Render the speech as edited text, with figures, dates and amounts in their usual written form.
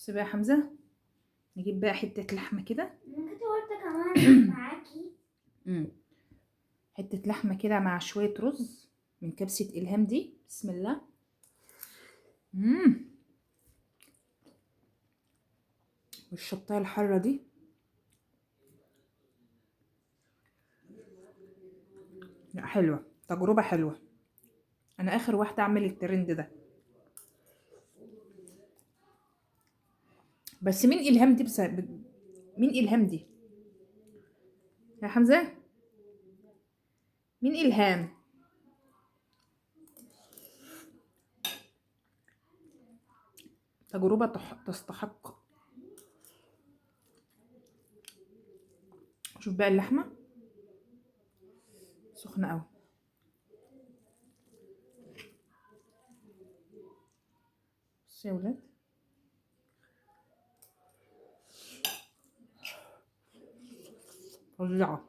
بص بقى يا حمزة، نجيب بقى حتة لحمة كده. ممكن تورته كمان معاكي. مم. حتة لحمة كده مع شوية رز من كبسة إلهام دي. بسم الله. مم. والشطاية الحارة دي. لا حلوة، تجربة حلوة. أنا آخر واحدة أعمل الترند ده. بس مين إلهام دي؟ بس مين إلهام دي يا حمزة؟ مين إلهام؟ تجربة تستحق. شوف بقى اللحمة سخنة قوي. بصوا يا ولاد، فظيعة.